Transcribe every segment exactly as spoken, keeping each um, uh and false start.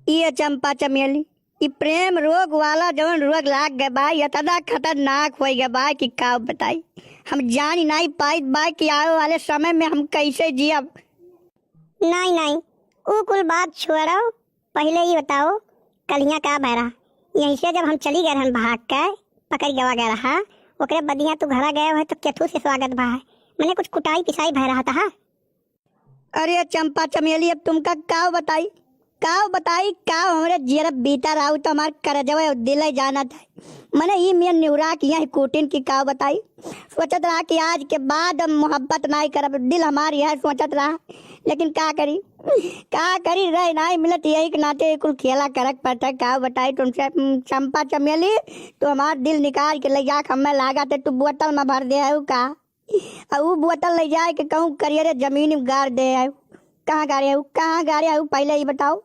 ये चंपा चमेली, ई प्रेम रोग वाला जवन रोग लाग गए बा, इतना खतरनाक होइ गए बा कि का बताई। हम जानी नाहीं पाइत बा कि आवे वाले समय में हम कैसे जियब। नाहीं, नाहीं, ऊ कुल बात छोड़ो, पहिले ई बताओ, कलिया का भय रहा? यहीं से जब हम चली गए रहन भाग के, पकड़ गवा गए रहा, ओकरे बदिया तू घरा गए हो तो केथू से स्वागत भा है? मने कुछ कुटाई पिसाई भय रहा था? अरे चंपा चमेली, अब तुमका का बताई, का बताई, का हमरे जियरा बीता रहा, उ तो हमार करजवा और दिल ही जानत है। मने ई मेर निहुरा के यहीं कूटिन की का बताई। सोचत रहा कि आज के बाद हम मोहब्बत नाहीं करब, दिल हमार यह सोचत रहा। लेकिन का करी, का करी, रह नाहीं मिलत, यही के नाते कुल खेला करक पड़ता है। का बताई तुमसे, हम्म, चंपा चमेली, तो हमार दिल निकाल के ले जाके हमें लागत है, तू बोतल में भर दे है का? आ ऊ बोतल ले जाए के कहूँ करियरे जमीन में गाड़ दे आयो। कहाँ गाड़े आयो? कहाँ गाड़े आयो? पहिले ई बताओ।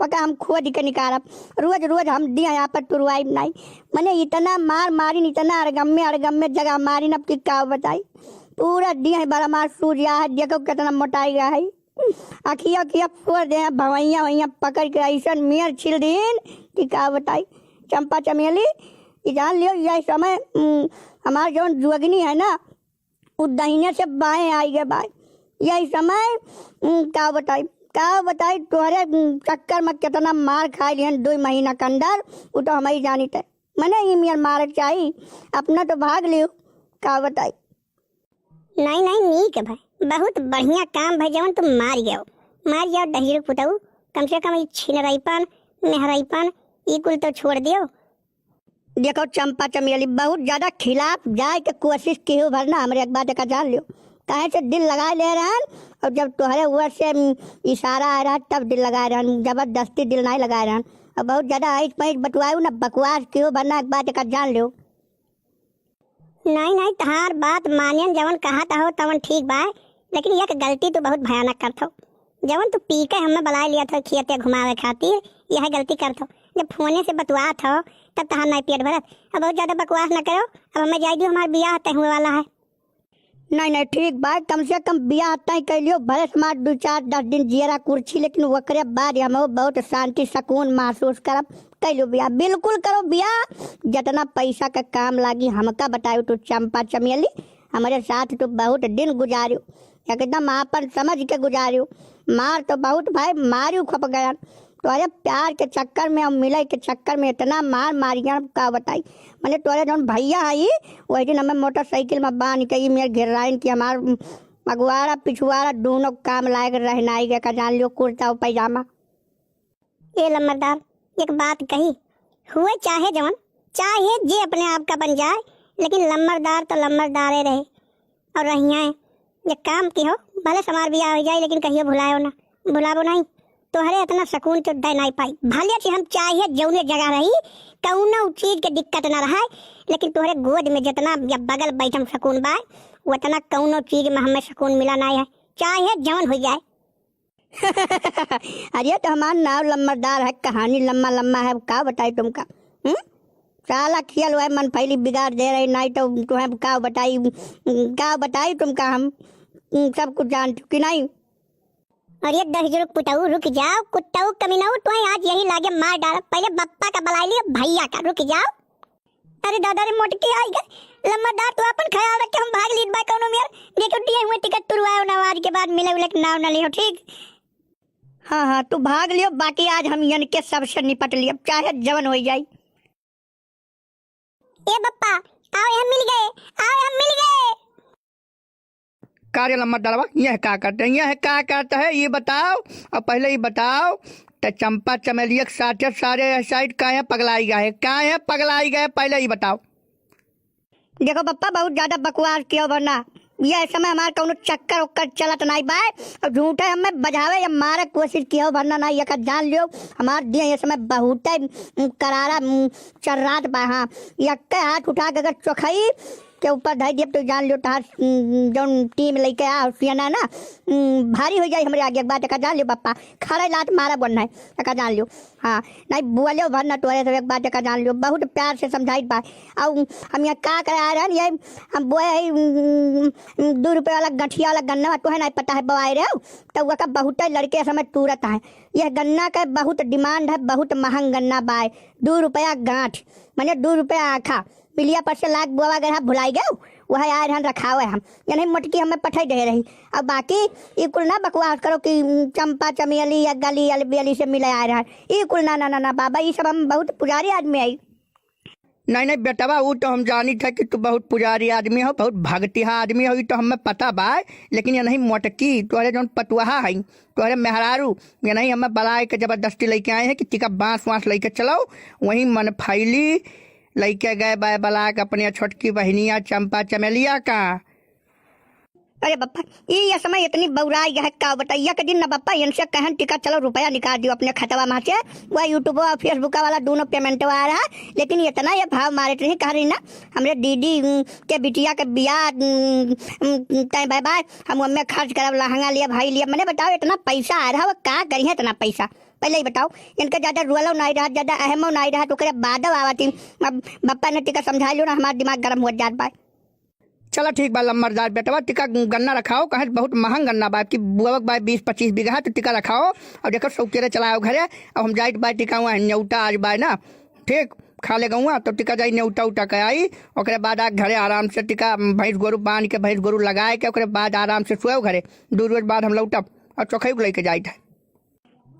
ओका हम खोज के निकारब। रोज रोज हम दिया यहाँ पर तुरवाई नाहीं। मने इतना मार मारिन, इतना अड़गम्मे अड़गम्मे जगह मारिन, अब की का बताई। पूरा दिया है बड़ा मार सूझ गया है, देखो कितना मोटाई गया है। अखिया अखिया फोड़ दे हैं, भवैया वैया पकड़ के ऐसन मेर छिल दीन कि का बताई। चंपा चमेली, ई जान लियो, यह समय, उम, हमार जौन जुअगनी है ना, उ दहिने से बाएं आई गए बाय। यही समय, उम, का बताई, का बताई, तोहरे, उम, चक्कर में कितना मार खाई लिहन दो महीना के अंदर, उ तो हम ही जानित है। मने ई मेर मारे के चाही, अपना तो भाग लियो, का बताई। नाहीं, नाहीं, नीक है भाई, बहुत बढ़िया काम भाई, जवन तुम मार गयो, मार गयो दहिजरू पुतऊ, कम से कम ई छिनरईपन, मेहरईपन, ई कुल तो छोड़ दियो। देखो चंपा चमेली, बहुत ज्यादा खिलाफ जाए के कोशिश किहो भर ना, हमरे एक बात का जान लियो। काहे से दिल लगाए ले रहन, और जब तोहरे ओर से, उम, इशारा आए रहा तब दिल लगाए रहन, जबरदस्ती दिल नाहीं लगाए रहन। और बहुत ज्यादा ऐस पैस बतुआए ना, बकवास किहो भर ना, एक बात का जान लियो। नाहीं, नाहीं, तहार बात मानियन, जवन कहत हो तवन ठीक बा, लेकिन एक गलती तू बहुत भयानक करत हो। जवन तू पी के हमें बुलाए लिया था खियते घुमावे खातिर, यह गलती करत हो। जब फोने से बतुआत हो, तब तहार नाहीं पेट भरत। अब बहुत ज्यादा बकवास न करो, अब हमें जाए दियो, हमार बियाह तय हुए वाला है। नाहीं, नाहीं, ठीक बा, कम से कम बियाह तय कर लियो, भले से हमार दो चार दस दिन जियरा कुर्छी, लेकिन ओकरे बाद हम बहुत शांति सुकून महसूस करब। कर लियो बियाह, बिल्कुल करो बियाह, जितना पैसा का काम लागी हमका बतायो। तू चंपा चमेली, हमरे साथ तू बहुत दिन गुजारियो, एकदम आपन समझ के गुजारियो। मार तो बहुत भाई, मारियो खप गया। तोहरे प्यार के चक्कर में और मिले के चक्कर में इतना मार मारिया, का बताई। मने तोहरे जौन भैया है, वही दिन हमें मोटरसाइकिल में बांध के ई मेर घेराइन कि हमार अगुआरा पिछुआरा दोनों काम लायक रहनाई के का जान लियो, कुर्ता और पैजामा। ए लम्बरदार, एक बात कही, हुए चाहे जवन, चाहे जे अपने आप का बन जाए, लेकिन लम्बरदार तो लम्बरदारे रहे। और रहिया है, एक काम किहो, भले से हमार बियाह हो जाए, लेकिन कहियो भुलायो ना, भुलाबो नहीं। तोहरे इतना सुकून तो दे नहीं पाई। भले से हम चाहे जौने जगह रही, कौनो चीज के दिक्कत ना रहे, लेकिन तोहरे गोद में जितना या बगल बैठम सुकून बा, उतना कौनो चीज में हमें सुकून मिला नहीं है, चाहे जौन हो जाए। अरे तो हमार नाव लम्बरदार है, कहानी लम्बा लम्बा है, का बताई तुमका? हम्म? साला खियल हुआ है, मन पहली बिगाड़ दे रही, नहीं तो तुम्हें का बताई, का बताई तुमका हम, हम्म, सब कुछ जानती हो कि नहीं? अरे दहिजरू पुतऊ, रुक जाओ, कुत्तऊ कमीनऊ, तुम्हें आज यही लागे मार डाल। पहले बप्पा का बुला लियो, भैया का, रुक जाओ। अरे दादा रे, मोटकी आई गए। लम्बरदार, तू अपन ख्याल रखे, हम भाग लीत बा कौनो मेर। देखो, दिए हुए टिकट तुरवाओ ना, आज के बाद मिले उले के नाव ना लियो, ठीक? हाँ, हाँ, तू भाग लियो, बाकी आज हम यन के सबसे निपट लियो, चाहे जवन हो जाई। ए बप्पा, आओ, हम मिल गए, आओ, हम मिल गए। का रे लम्बरदारवा, यह का करते हैं, यह का करते हैं, ये बताओ। और पहले ये बताओ, ते चंपा चमेलिया के साथे सारे यह साइड काहे पगलाई गए, काहे पगलाई गए, पहले ये बताओ। देखो बप्पा, बहुत ज्यादा बकवास कियो भर ना, यह समय हमार कौनो चक्कर उक्कर चलत नाई बाय। और झूठे हमें बजावे या मारे कोशिश कियो भर ना, ना, ये का जान लियो, हमार दिया ये समय बहुत, उम, करारा, उम, चर्रात बा। हाँ, यक्के हाथ उठा के अगर चोखई के ऊपर धइ दियब तो जान लियो तहार, उम, जौन टीम लइके आ, सियाना ना, उम, भारी होइ जाई हमरे आगे। एक बात एका जान लियो बप्पा, खड़े लात मारब वन्ना है, एका जान लियो। हाँ, नाहीं बोलेउ भर ना तोरे से, एक बात एका जान लियो, बहुत प्यार से समझाइत बा। अउ हम यहाँ का करे आए रहन, ये हम बोए है, उम, उम, दू रुपये वाला गठिया वाला गन्ना, तोहे नाहीं पता है, बोआए रहे हो, तो वका बहुते लड़के समय तूरत है। यह गन्ना के बहुत demand है, बहुत महंग गन्ना बाय, दू रुपया गांठ, माने दू रुपया आखा। बिलिया पर से लाग बोआ गए, भुलाई गए, वह आए रहन रखावे हम। ये नहीं मोटकी हमें पठाई दे रही। अब बाकी ई कुल ना बकवास करो कि चंपा चमेली या गली अलबेली से मिले आए रहन। ई कुल ना, ना, ना, ना बाबा, ई सब हम बहुत पुजारी आदमी आई। नहीं, नहीं बेटवा, ऊ तो हम जानित है कि तू बहुत पुजारी आदमी हो, बहुत भक्तिहा आदमी हो, ई तो हमें पता बा। लेकिन ये नहीं मोटकी, तोहरे जौन पतुआहा है, तोहरे मेहरारू, ये नहीं हमें बलाय के जबरदस्ती लइके आए हैं कि तिका बांस वांस लइके चलो, वहीं मन फैली लइके गए बाय बलाय के अपने छोटकी बहिनिया चंपा चमेलिया का। अरे बप्पा, ई ये समय इतनी बौराई है, का बताई? एक दिन न बप्पा, इनसे कहन, "टिका चलो रुपया निकाल दियो अपने खतवा में से, वह YouTube और Facebook वाला दोनों payment आ रहा है।" लेकिन इतना ये भाव मारे रही, कह रही ना, "हमरे दीदी, उम, के बिटिया के बियाह, उम, उम, तय बाय बाय, हम ओमे खर्च करब, लहंगा लियब, भाई लियब।" मने बताओ, इतना पैसा आ रहा है, वो का करी है इतना पैसा? पहले ही बताओ, इनके ज्यादा रोलो नाहीं रहा, ज्यादा अहमो नाहीं रहा, तो ओकरे बादो आवत ही। अब बप्पा ने टिका समझा लियो ना, हमार दिमाग गरम हो जात बा। चला ठीक बा लम्बरदार बेटवा, टिका गन्ना रखाओ, कहे बहुत महंग गन्ना बा, कि बुआवक बा बीस पच्चीस बीघा, तो टिका रखाओ। अब देखो सौकेरे चलाओ घरे। अब हम जाइत बा टिका वहाँ नेउता आज बा ना, ठीक, खा ले गौआ, तो टिका जाई नेउता उता के आई, ओकरे बाद आ घरे आराम से टिका भैंस गोरू बांध के, भैंस गोरू लगाए के, ओकरे बाद आराम से सोएव घरे। दू रोज बाद हम लौटब और चोखई को लेके जाइत है।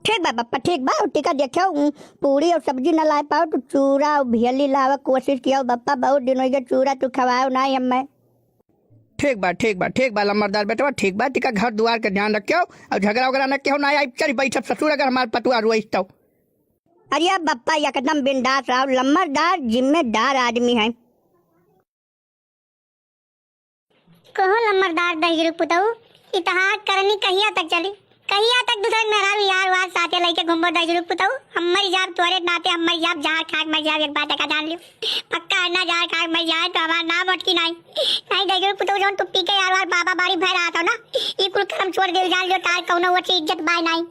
ठीक बा बप्पा, ठीक बा। और टिका देखियो, उम, पूरी और सब्जी न लाए पाओ तो चूरा और भेली लावे कोशिश कियो बप्पा, बहुत दिन होइ गए चूरा तू खवाओ नाहीं हमें। ठीक बा, ठीक बा, ठीक बा लम्बरदार बेटवा, ठीक बा। टिका घर दुआर के ध्यान रखियो और झगड़ा वगड़ा न कियो, नाहीं आई चल बैठब ससुर अगर हमार पतुआ रोइस तो। अरे बप्पा एकदम बिंदास रहो, लम्बरदार जिम्मेदार आदमी है। कहो लम्बरदार दहिजरू पुतऊ, ई तहार करनी कहिया तक चली? कहिया तक दूसरे मेहरारू यार वार साथे लइके घूमबो दहिजरू पुतऊ? हम मर जाब तोरे नाते, हम मर जाब, जहर खा के मर जाब, एक बात का जान लियो। पक्का है ना, जहर खा के मर जाए तो हमार नाम अटकी नाहीं। नाहीं दहिजरू पुतऊ, जौन तू पी के यार वार बाबा बारी भर आता हो ना, ई कुल करम छोड़ दिल जान लियो, तार कौनो वो चीज इज्जत बाय नाहीं।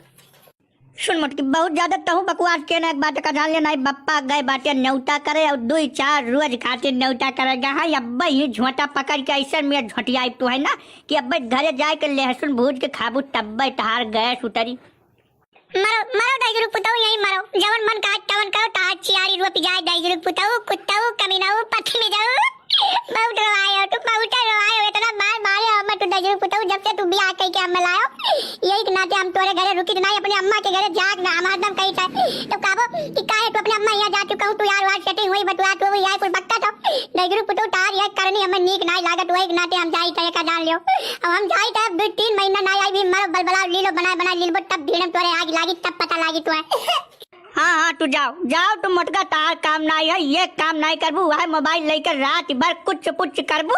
सुन मोटकी, बहुत ज्यादा तहु बकवास के ना, एक बात का जान लेना, बप्पा गए बाटे न्योता करे और दुई चार रोज खातिर न्योता करे गए हैं। अब्बे ही झोंटा पकड़ के ऐसे में झोंटियाई तो है ना कि अब्बे घरे जाए के लहसुन भूज के खाबू तब्बे तहार गैस उतरी। मरो, मरो दहिजरू पुतऊ, यहीं मरो, जवन मन का तवन करो, तहार चियारी रोपी जाए दहिजरू पुतऊ, कुत्तऊ, कमीनऊ, पत्थी में जाऊ। बहुत रोआयो तू, बहुत रोआयो, इतना मार मारे हो मत तू दहिजरू पुतऊ, जब से तू बियाह कई के हमें लायो, यही के नाते हम तोरे घरे रुकी नाहीं, अपने अम्मा के घरे जाग ना, हम हरदम कही था। तो कहबो कि काहे तू अपने अम्मा यहाँ जाती, कहूँ तू यार वार setting हुई, बतुआ तू यहाँ कुल बक्का तो दहिजरू पुतऊ तार यह करनी हमें नीक नाहीं लागत, वही के नाते हम जाई थे का जान लियो। अब हम जाई थे, अब दो तीन महीना नाहीं आई भी मरो बलबलाओ, लीलो बनाए बनाए लीलबो, तब भीड़म तोरे आग लागी, तब पता लागी तू है। हाँ, हाँ, तू जाओ, जाओ, तू मोटका, तार काम नाहीं है, ये काम नाहीं करबू, वह मोबाइल लेकर रात भर कुछ कुछ करबू,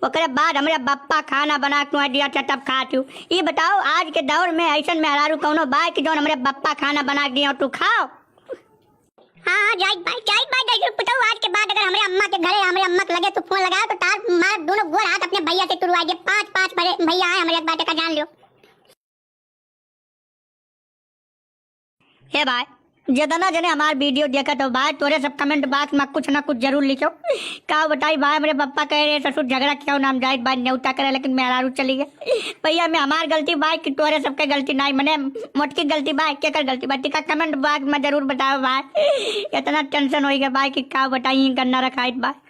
ओकरे बाद हमरे बप्पा खाना बना के तुम्हें दिया था, तब खात हूँ। ये बताओ, आज के दौर में ऐसन मेहरारू कौनो बा कि जौन हमरे बप्पा खाना बना के दिया, तू खाओ? हाँ, हाँ, जाइत बाई, जाइत बाई, दहिजरू पुतऊ, आज के बाद अगर हमरे अम्मा के घरे, हमरे अम्मा के लगे तू फोन लगाओ, तो तार मार दोनों गोर हाथ अपने भैया से तुड़वा दे, पाँच, पाँच भरे भैया हैं हमरे, एक बात का जान लियो। हे भाई, जितना जने हमार video देखत हो भाई, तोरे सब comment box में कुछ ना कुछ जरूर लिखो। का बताई भाई, हमरे पप्पा कहे रहे, "ससुर झगड़ा कियो ना, हम जाइत भाई न्योता करे, लेकिन मेहरारू चली गए।" भैया, में हमार गलती भाई कि तोरे सबके गलती नाहीं, मने मोटकी गलती भाई, केकर गलती भाई? टिका comment box में जरूर बताओ भाई। इतना tension होइ गया भाई कि का बताई, गन्ना रखाइत भाई।